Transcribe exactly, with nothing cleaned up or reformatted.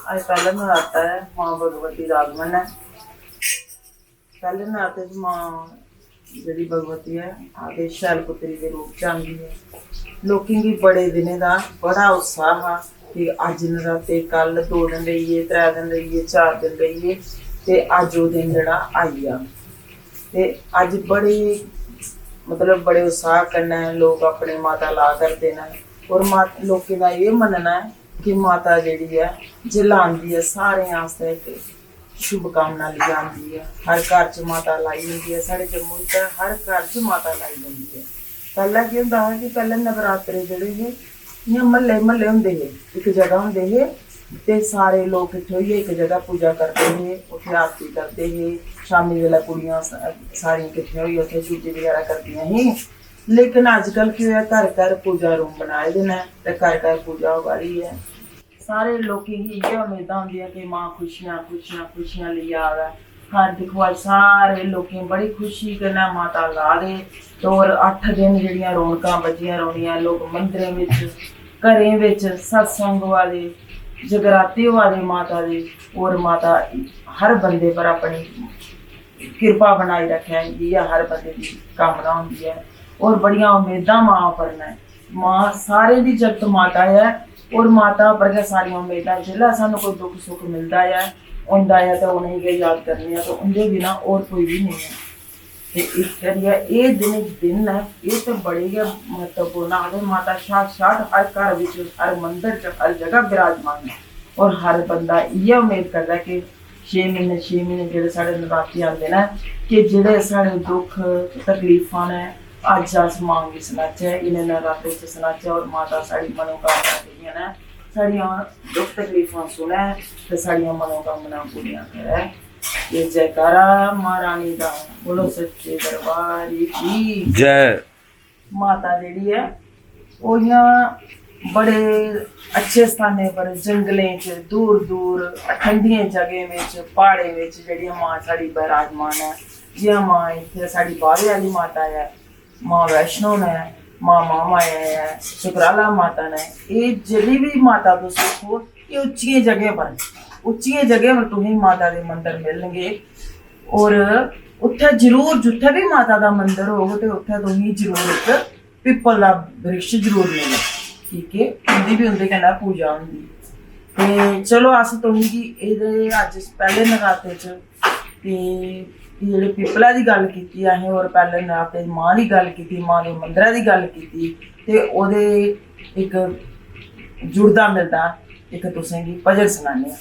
अज्ज पैह्ला नराता ऐ, मां भगवती दा आगमन ऐ। पैह्ले नराते च मां जेह्ड़ी भगवती ऐ, आखदे शैल पुत्री दे रूप च आंदी ऐ। लोकें गी बड़े दिनें दा बड़ा उत्साह हा कि अज्ज नराते, कल दो दिन रेहियै, त्रै दिन रेहियै, चार दिन रेहियै, ते अज्ज ओह् दिन जेह्ड़ा आई गेआ। ते अज्ज बड़े, मतलब, बड़े उत्साह कन्नै लोक अपने माता ला करदे न। और मा-, लोकें दा एह् मन्नना ऐ कि माता जेह्ड़ी ऐ, जिसलै आंदी ऐ, सारें आस्तै इक शुभकामना लेइयै आंदी ऐ। हर घर च माता लाई जंदी ऐ। साढ़े जम्मू च हर घर च माता लाई जंदी ऐ। पैह्लें केह् होंदा हा कि पैह्लें नवरात्रे जेह्ड़े हे, इ'यां म्हल्ले म्हल्ले होंदे हे, इक जगह होंदे हे, ते सारे लोक किट्ठे होइयै इक जगह पूजा करदे हे, उत्थै आरती करदे हे। शामीं बेल्लै कुड़ियां स-, सारियां किट्ठियां होइयै उत्थै झूटी बगैरा करदियां ही। लेकिन अज्जकल केह् होआ, घर घर पूजा रूम बनाए दे न ते घर घर पूजा होआ दी ऐ। सारे लोकें गी इ'यै उम्मीदां होंदियां कि मां खुशियां, खुशियां, खुशियां लेइयै आवै। घर दिक्खो, अज्ज सारे लोकें बड़ी खुशी कन्नै माता ला दे। ते होर अट्ठ दिन जेह्ड़ियां रौनकां बज्जियां रौह्नियां, लोक मंदरें बिच, घरें बिच सत्संग होआ दे, जगराते होआ दे माता दे। होर माता हर बंदे पर अपनी किरपा बनाई रक्खै, इ'यै हर बंदे दी कामना होंदी ऐ। होर बड़ियां उम्मीदां मां पर न। मां सारें दी जगत माता ऐ, होर माता पर गै सारियां उम्मीदां। जिसलै सानूं कोई दुख सुख मिलदा ऐ, होंदा ऐ, ते उ'नेंगी गै याद करने आं, ते उं'दे बिना होर कोई बी नेईं ऐ। ते इस करियै एह् दिन, दिन न, एह् ते बड़े गै म्हत्तवपूर्ण। आखदे माता साक्षात हर घर बिच, हर मंदर च, हर जगह विराजमान ऐ। होर हर बंदा इ'यै उम्मीद करदा कि छे म्हीने, छे म्हीने जेह्ड़े साढ़े नराते आंदे न, कि जेह्ड़े साढ़े दुख तकलीफां न, अज्ज अस मां गी सनाचै, इ'नें नरातें च सनाचै, होर माता साढ़ी मनोकामना जेह्ड़ियां न, साढ़ियां दुख तकलीफां सुनै ते साढ़ियां मनोकामना पूरियां करै। एह् जयकारा मां रानी दा, बोलो सच्चे दरबार की जय। माता जेह्ड़ी ऐ, ओह् इ'यां बड़े अच्छे स्थानें पर, जंगलें च, दूर दूर ठंडियें जगहें बिच, प्हाड़ें बिच जेह्ड़ियां मां साढ़ी विराजमान ऐ। जि'यां मां इत्थै साढ़ी बाह्वे आह्ली माता ऐ, मां वैष्णो न, मां महामाया ऐ, सुकराला माता न, एह् जेह्ड़ी बी माता तुस दिक्खो, एह् उच्चियें जगहें पर, उच्चियें जगहें पर तुसेंगी माता दे मंदर मिलनगे। होर उत्थै जरूर, जित्थै बी माता दा मंदर होग, ते उत्थै तुसेंगी जरूर इक पिप्पल दा वृक्ष जरूर मिलग, की के उं'दी बी उं'दे कन्नै पूजा होंदी। ते चलो, अस तुसेंगी एह्दे अज्ज पैह्ले नराते च ते जेह्ड़े पिप्पला दी गल्ल कीती असें, होर पैह्ले नराते च मां दी गल्ल कीती, मां दे मंदरै दी गल्ल कीती, ते ओह्दे इक जुड़दा मिलदा इक तुसेंगी भजन सनाने आं।